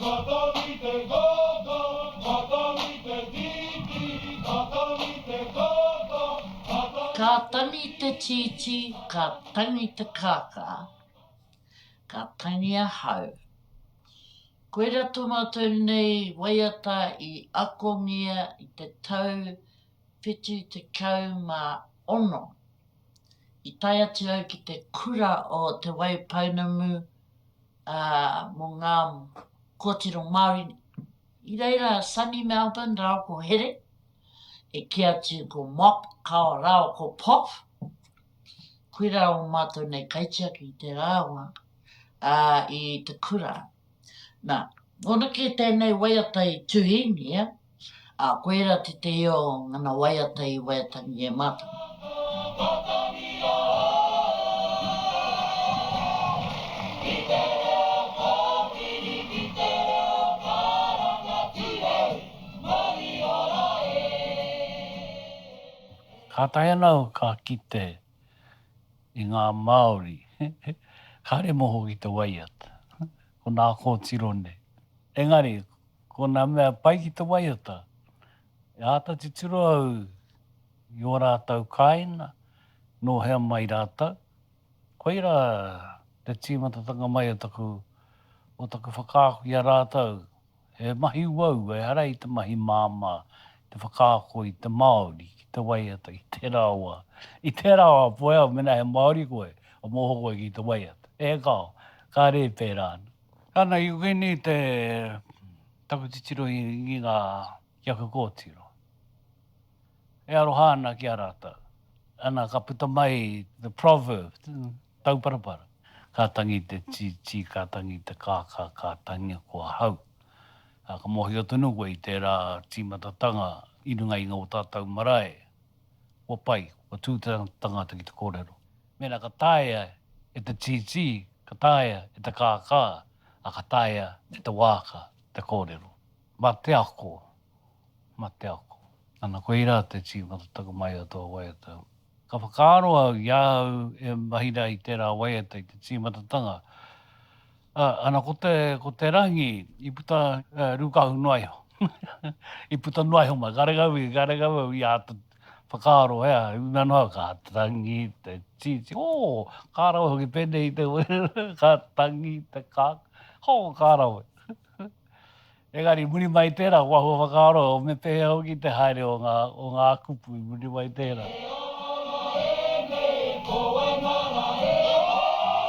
Ka tangi te kākā, ka tangi te tītī, ka tangi te kākā, ka tangi. Ka tangi te tītī, ka tangi te kākā, ka tangi ahau. Koira tō mātou nei waiata i akongia i te tau 76. I tae atu au ki te kura o Te Waipounamu mō ngā kōtiro Māori. I reira a Sonny Melbourne rāua ko Here, e kī atu ko Mop rāua ko Pop. Koirā ō mātou nei kaitiaki i tērā wā. ā, i te kura. Nā, nōna kē tēnei waiata i tuhingia, ā, koirā tētehi o ngana waiata i waiatangia e mātou. Kātahi ana au ka kite i ngā Māori, kāre moho ki te waiata, ko nā kōtiro nei. Engari, ko nā mea pai ki te waiata, e āta titiro au i ō rātou kāina, nō hea mai rātou, koirā te tīmatatanga mai o taku, o taku whakaako i a rātou He mahi uaua, ehara i te mahi māmā, te whakaako i te Māori ki te waiata i tērā wā. I tērā wā, poe au, mēnā he Māori koe, ka mōhio koe ki te waiata. E kāo, kāre e pērā ana. Ana, i koinei te, taku titiro i ngā, ki aku kōtiro. E aroha ana ki a rātou. Ana, ka puta mai the proverb, Tauparapara. Ka tangi te tītī, ka tangi te kākā, ka tangi ko ahau. Ā, ka mōhio tonu koe i tērā tīmatatanga i runga i ngō tātou marae, kua pai, kua tū te tangata ki te kōrero. Mēnā ka taea e te tītī, ka taea e te kākā, ā, ka taea e te wāka te kōrero. Mā te ako, mā te ako. Ana, koirā te tīmatatanga mai o tō waiata. Ka whakaaro au i a au e mahi rā i tērā waiata i te tīmatatanga, ā, ana ko te, ko te rangi i puta rūkahu noa iho. I puta noa iho mai, karekau i, karekau au i āta whakaaro he aha, i mea noa au, ka tangi te tītī, ō, ka rawe hoki pēnei te, ka tangi te kā, hō, ka rawe. Engari, muri mai tērā, kua hua whakaaro, me pēhea hoki te haere o ngā, o ngā kupu i muri mai tērā. E ono ēnei, ko wai nana e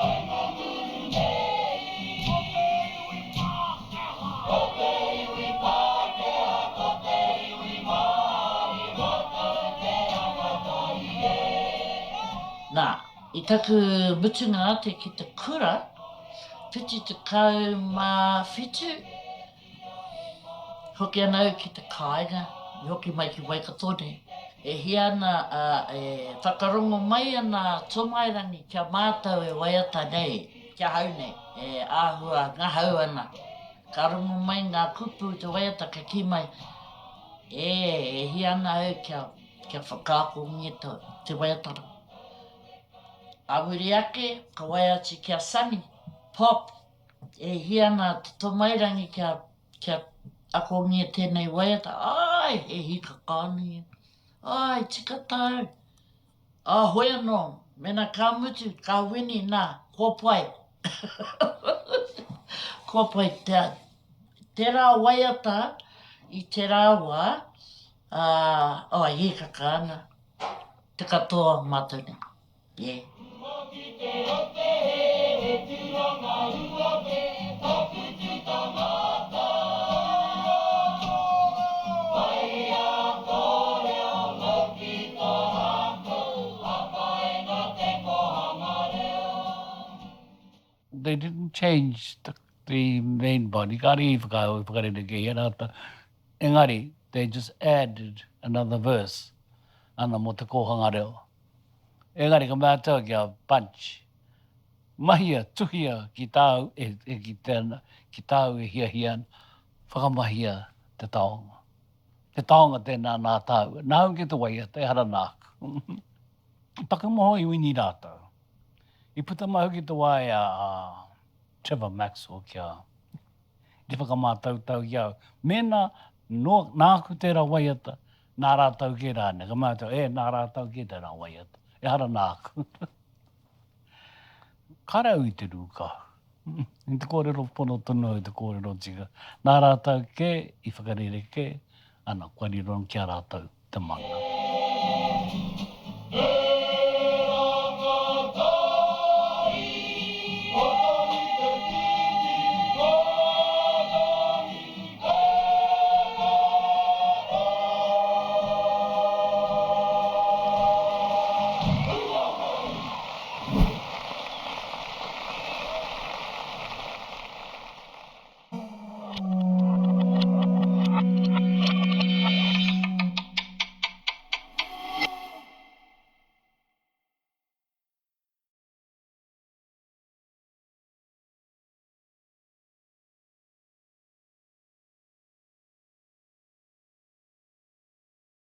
oi ngunguru nei. Ko te iwi Pākehā. Ko te iwi Pākehā, ko te iwi Māori, rātou te rangatahi e. Nā, i taku mutunga ake ki te kura, 77, hoki ana au ki te kāinga, i hoki mai ki Waikato nei. E hia ana, ā, e whakarongo mai ana a Tomairangi ki a mātou e waiata nei, ki ahau nei, e āhua ngahau ana. Ka rongo mai ngā kupu i te waiata ka kī mai, E, e hia ana au kia, kia whakaakongia te waiata rā. Ā muri ake, ka waea atu ki a Sonny, Pop, e hia ana te tomairangi kia, kia akongia tēnei waiata, āe, he hīkaka ana ia, āe, tika tāu. Ā, hoi anō, mēnā ka mutu, ka wini, nā, kua pai. Kua pai te, tērā waiata i tērā wā, ā, āe, hīkaka ana. Te katoa matou nei. Yeah. They didn't change the, the main body, kāre i whakarerekēhia rātou. Engari, they just added another verse, ana mō te kōhanga reo. Engari ka mea atu au ki a Bunch, mahia, tuhia ki tāu e, e kite ana, ki tāu e hiahia ana, whakamahia te taonga. Te taonga tēnā nā tāua. Nāu ki te waiata, ehara nāku. Taku moho i wini rātou. I puta mai hoki te waea a Trevor Maxwell ki a. te whakamātautau ki a au. Mēnā nō, nāku tērā waiata, nā rātou kē rānei. Ka mea atu, e, nā rātou kē tērā waiata. Ehara nāku. Kāre au i te rūkahu. I te kōrero pono tonu au i te kōrero tika. Nā rātou kē i whakarerekē, ana, kua riro ki a rātou te mana.